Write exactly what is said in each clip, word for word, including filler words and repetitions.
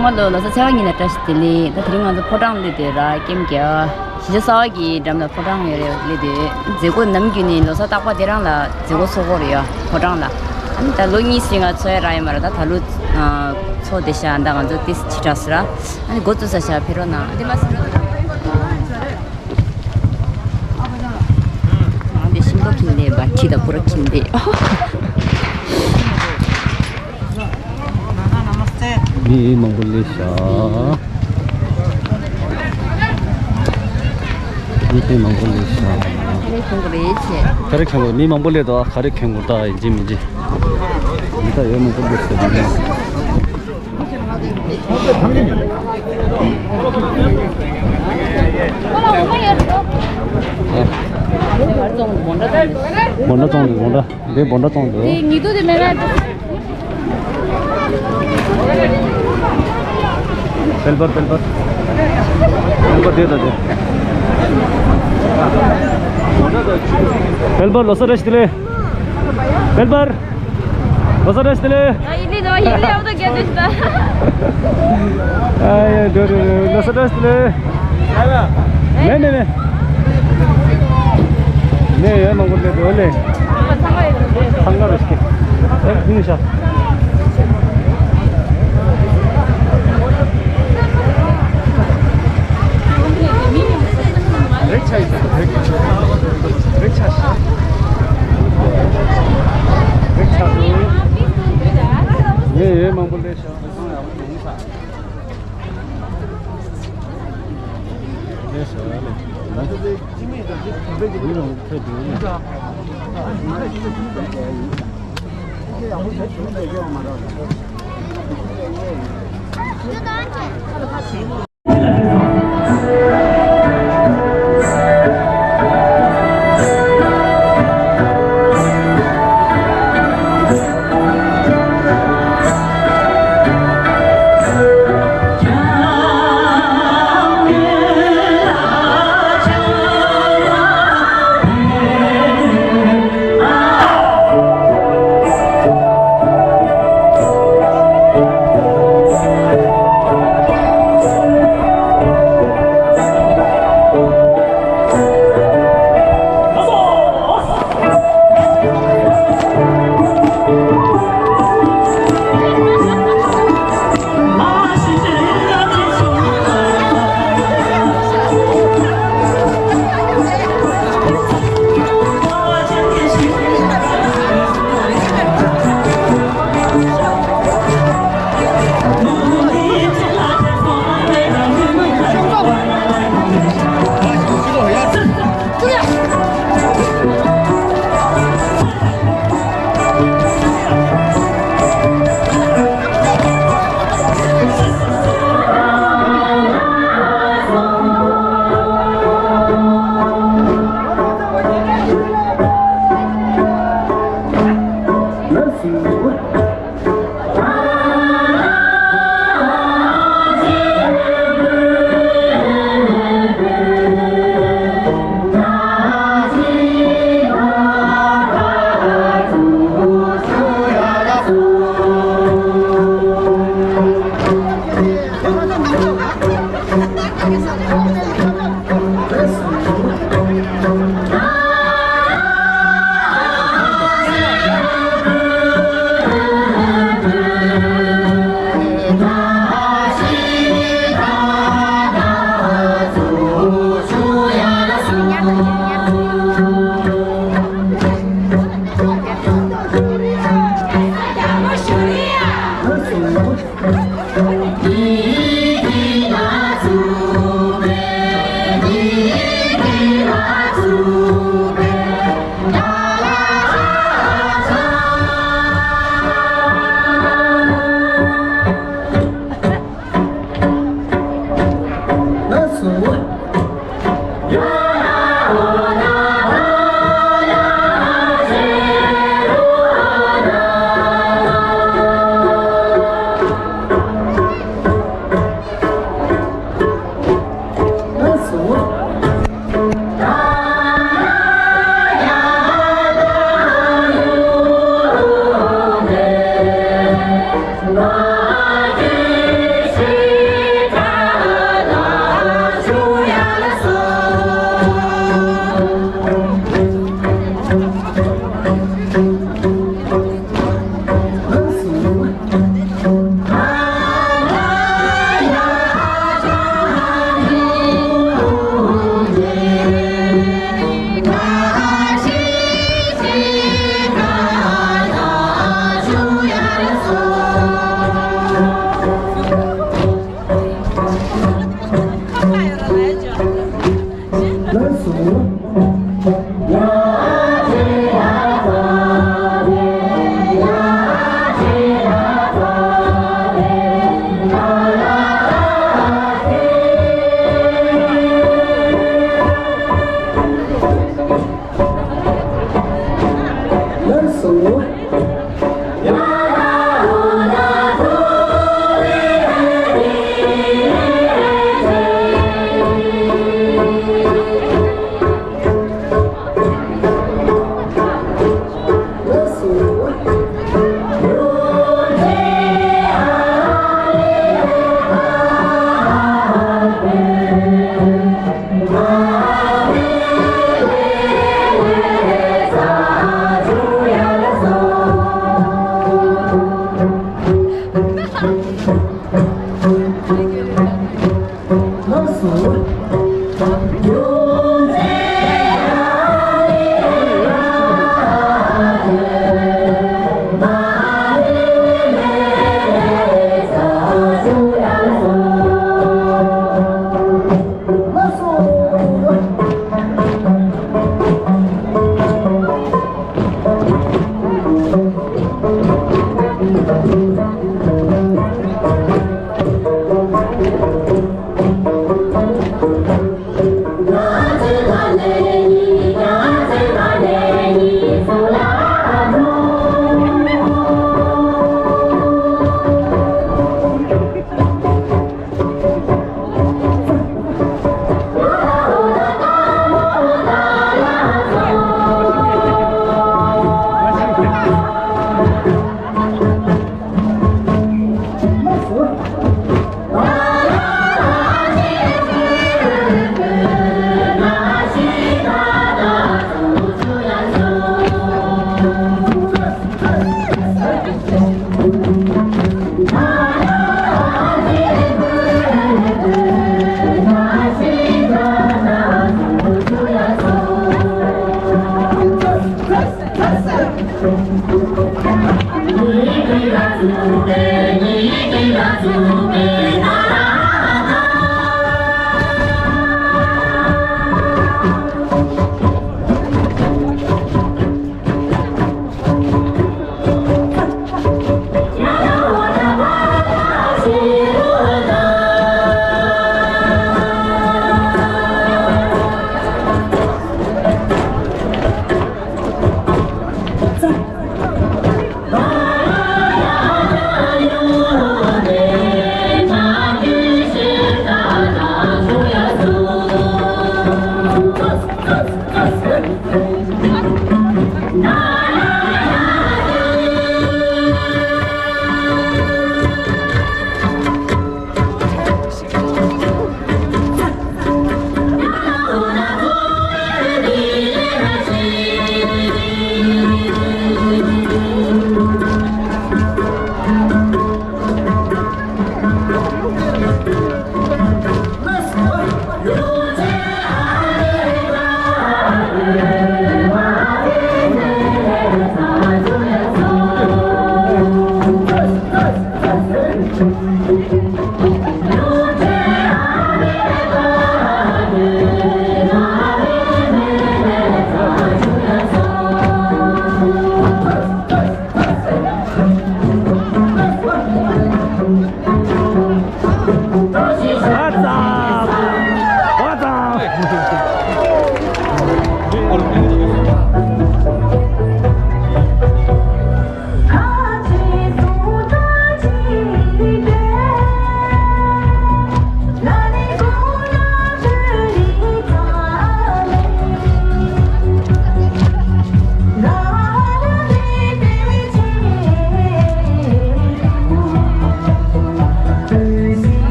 སྔོན་ལ་ལོ་གསར་ཚེས་པ་གཉིས་ལ་བཀྲ་ཤིས་བདེ་ལེགས། ད་དེ་རིང་ང་ཚོ་ཕོ་བྲང་སླེབས་དུས་ར་ཀེམ་རྒྱག་གཞིས་ཆགས་གསར་པ་གི་འགྲམ་ལ་ཕོ་བྲང་ཡོད་རེད། སླེབས་དུས་མཛད་སྒོ་ནམ་རྒྱུན་ནི་ལོ་གསར་རྟག་པར་དེ་རང་ལ་མཛད་སྒོ་ཚོགས་ཀྱི་ཡོད་རེད་ཡ། ཕོ་བྲང་ལ། ཨ་ནི་ད་ལོ་གཉིས་ཤིག་ང་ཚོགས་ཡ་རག་ཡོད་མ་རེད། ད་ད་ལོ་ཚོགས་བསྡད་ཤག་ད་ང་ཚོ་ཏིས་ཕྱི་དྲགས་སི་ར། ཨ་ནི་འགོ་བཙུགས་ས་ཤག་ཕེབས་རོགས་གནང་། ཨ་དེ་མ་ཟད་རོགས་གནང་། ང་འདི་ཤིང་ཏོག་ཁྱེར་འདི་བ་ཁྲི་དང་པུ་ར་ཁྱེར་འདི། མི་མང་པོ་སླེབས་ཤག་མི་དཔེ་མང་པོ་སླེབས་ཤག་ག་རེ་གྱོན་དགོས་རེད་ཆེ། ག་རེ་གྱོན་དགོས། མི་མང་པོ་སླེབས་འདུག་ག་རེ་གྱོན་དགོས། ད་ཡིན་གཅིག་མིན་གཅིག་མི་ད་ཡོད་མང་པོ་སླེབས་ཤག་བོན་ཌ་བཙོང་འདུག་བོན་ཌ། འདི་བོན་ཌ་བཙོང་འདུག་དེ་ཉིས་སྟོང་དེ་མེད་ན། དཔལ་འབར་དཔལ་འབར། དཔལ་འབར་དེ་དང་དེ། དཔལ་འབར་ལོ་གསར་བཀྲ་ཤིས་བདེ་ལེགས། དཔལ་འབར། ལོ་གསར་བཀྲ་ཤིས་བདེ་ལེགས། ཨ་ཡེ་འགྲོ་འགྲོ་འགྲོ། ལོ་གསར་བཀྲ་ཤིས་བདེ་ལེགས། མེད་མེད་མེད། མེད་ཡོད་མང་པོ་སླེབས་འདུག་ལེ། ཚང་མ་རེ་ཤི། ཨེ་ཁུངས་ཤ། རེག་ཆ་ཡིན་ས་རེག་ཆ་རེག་ཆ་ཤ། རེག་ཆ་འདུག་མེད་ཡོད་མང་པོ་སླེབས་ཤག་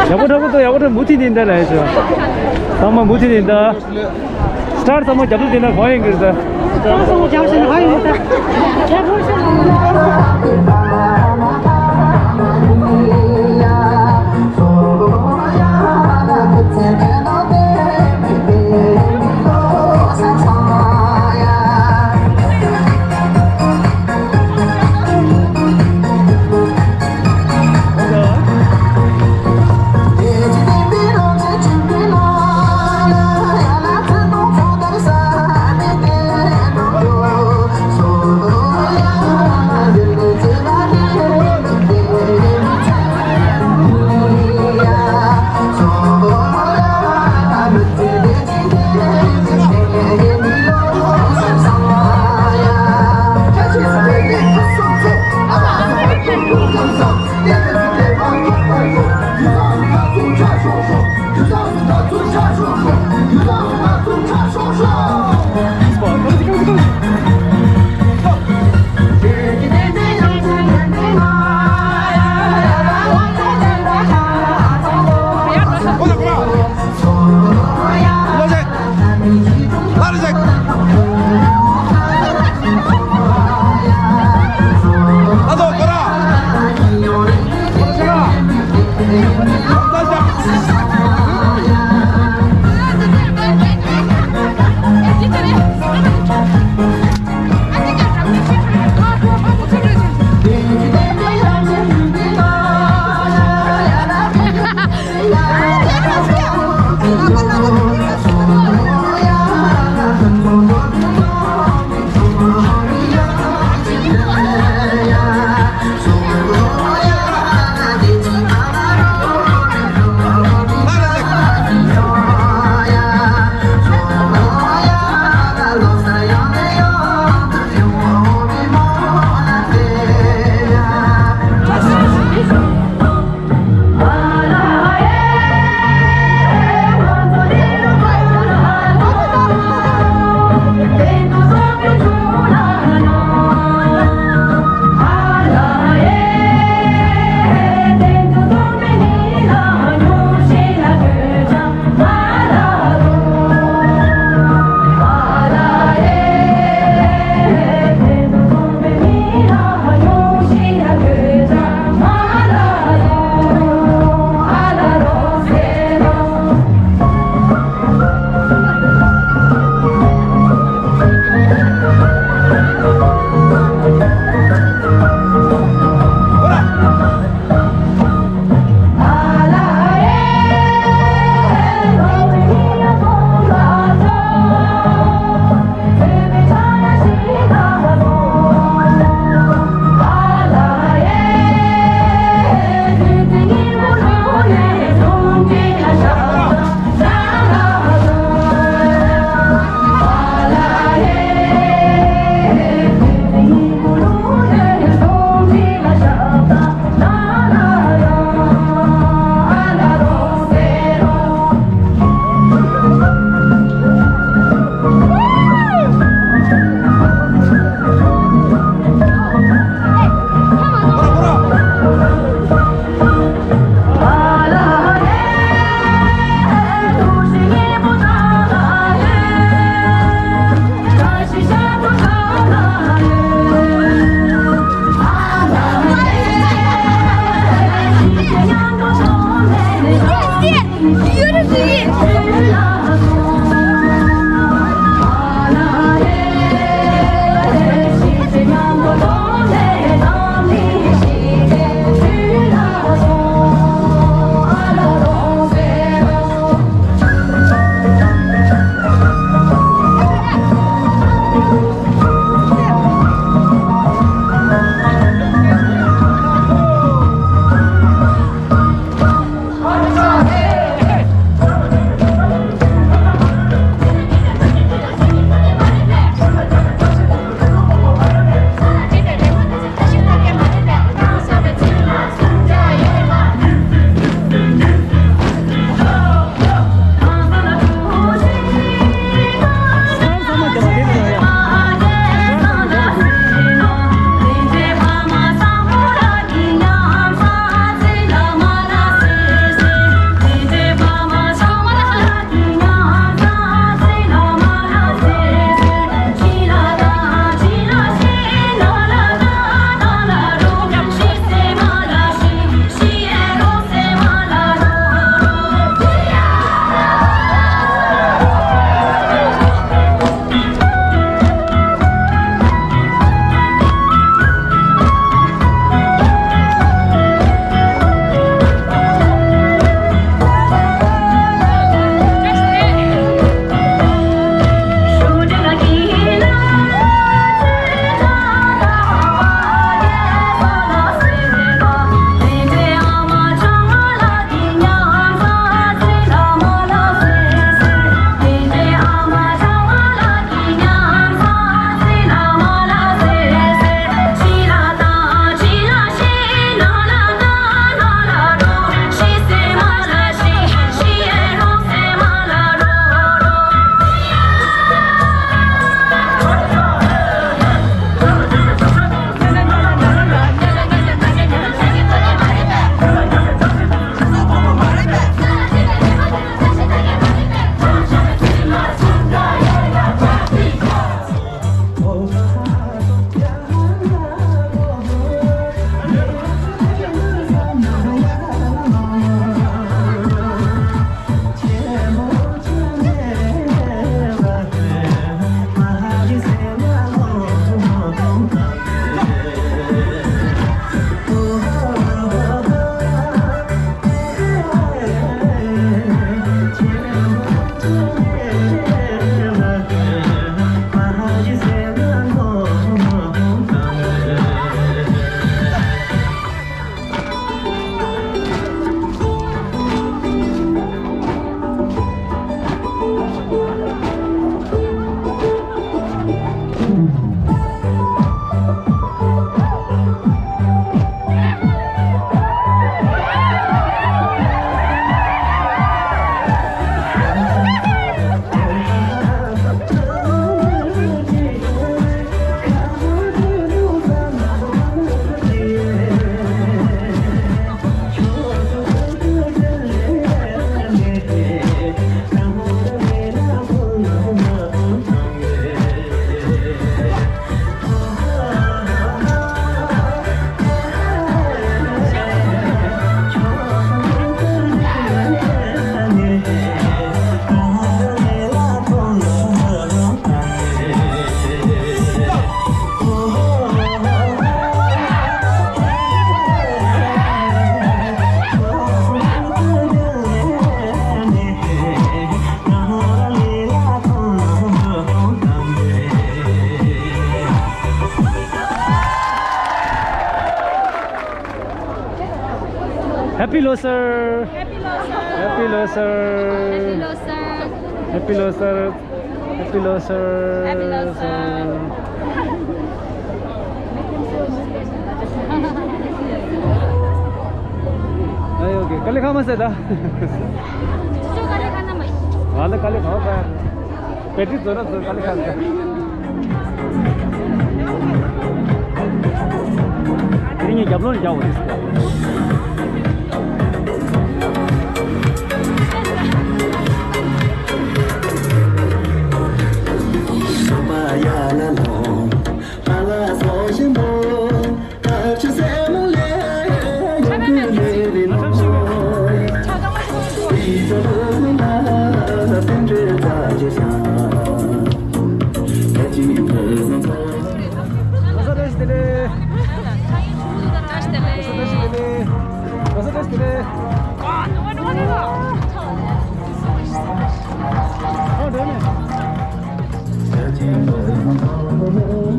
ཡག་པོ་འདྲ་པོ་འདུག་ཡག་པོ་འདྲ། མུ་མཐུད་ནས་འདི་ལ་ཡོད་ཤག་ཚང་མ་མུ་མཐུད་ནས་འདི། སི་ཊར་ཚང་མ་རྒྱབ་སྐྱོར་བྱས་ན་གང་ཡིན་གྱི་རེད་ད། སི་ཊར་ཚང་མ་རྒྱབ་བྱས་ན་གང་ཡིན་ད། Happy Losar. Happy Losar. Happy Losar. Happy Losar. Happy Losar. Ayo, okay. Kali khama se da. Alo, kali khama. Battery zora zora kali khama. Ini ni jablo ni jauh.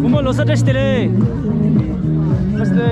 Bumbo lo sa test le. Test le.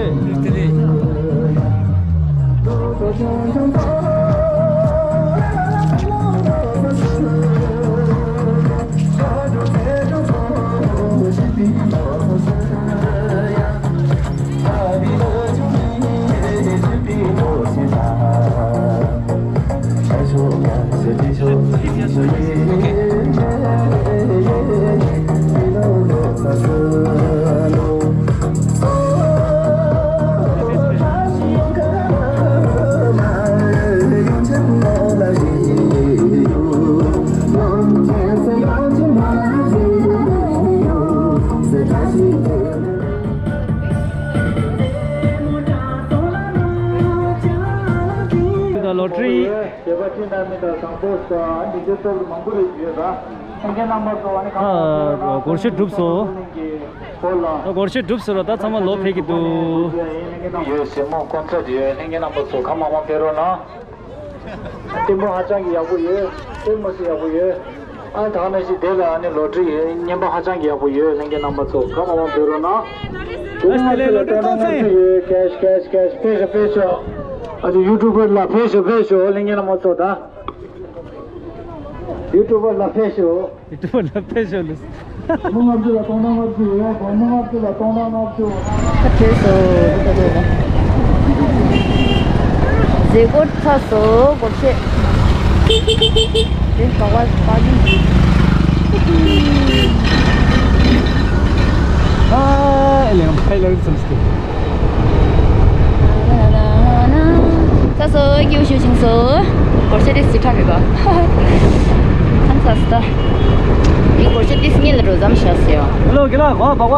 ད་ལོ་ཊ་རི། ཨ། སྒོར་གཞས་གྲུབ་སོང་། སྒོར་གཞས་གྲུབ་སོང་ར། ད་ཚང་མ་ལོ་ཕེབས་ཀྱི་འདུག་ཡོད། ཟེར་མོ་ཀོན་སར་ཊི་ཡོད། ལྷན་རྒྱས་རྣམ་པ་ཚོ་ཁ་མང་མང་ཕེབས་རོགས་གནང་། ཐེམ་པོ་ཧ་ཅང་གི་ཡག་པོ་ཡོད། ཐེམ་མོ་སི་ཡག་པོ་ཡོད། ཨ་ནི་ད་ག་ནང་བཞིན་དེ་ལ་ཨ་ནི་ལོ་ཊ་རི་ཡོད། རྔན་པ་ཧ་ཅང་གི་ཡག་པོ་ཡོད། ལྷན་རྒྱས་རྣམ་པ་ཚོ་ཁ་མང་མང་ཕེབས་རོགས་གནང་། ཨ་ནི་དེ་ལ་ལོ་ཊ་རི་གཏོང་སེ་ཡོད། ཀེཤ་ཀེཤ་ཀེཤ། ཕེབས་ཤོག་ཕེབས་ཤོག་ཨ་ནི་ཡུ་ཊུབ་པར་ལ་ཕེབས་ཤོག་ཕེབས་ཤོག་ལྷན་རྒྱས་རྣམ་པ་ཚོ། ད་ཡུ་ཊུབ་པར་ལ་ཕེབས་ཤོག་ཡུ་ཊུབ་པར་ལ་ཕེབས་ཤོག་ལུས། སྒོར་མོ་ལྔ་བཅུ་ལ་སྟོང་ཕྲག་ལྔ་བཅུ་ཡོད། སྒོར་མོ་ལྔ་བཅུ་ལ་སྟོང་ཕྲག་ལྔ་བཅུ། ཁ་བྲལ་སོང་། འདི་ལྟ་བུ་ལ། མཛད་སྒོ་ཚར་སོང་། སྒོར་གཞས། དེ་ག་བ་པ་ལི། ཨ་ཨེ་ལེ་ཕའི་ལེ་སམ་སྐད། ཚར་སོང་། སྐྱིད་པོ་ཞིག་ཕྱིན་སོང་། སྒོར་གཞས་དེ་སི་ཁྲ་མེད་པ། ཨ་ཚར་སོང་། ད་འདི་སྒོར་གཞས་དེ་སི་ངེད་ལ་འགྲོ་མཚམས་བཞག་ཟེར་བ། ཧེ་ལོ་གི་ལ་གོ་བ་བ།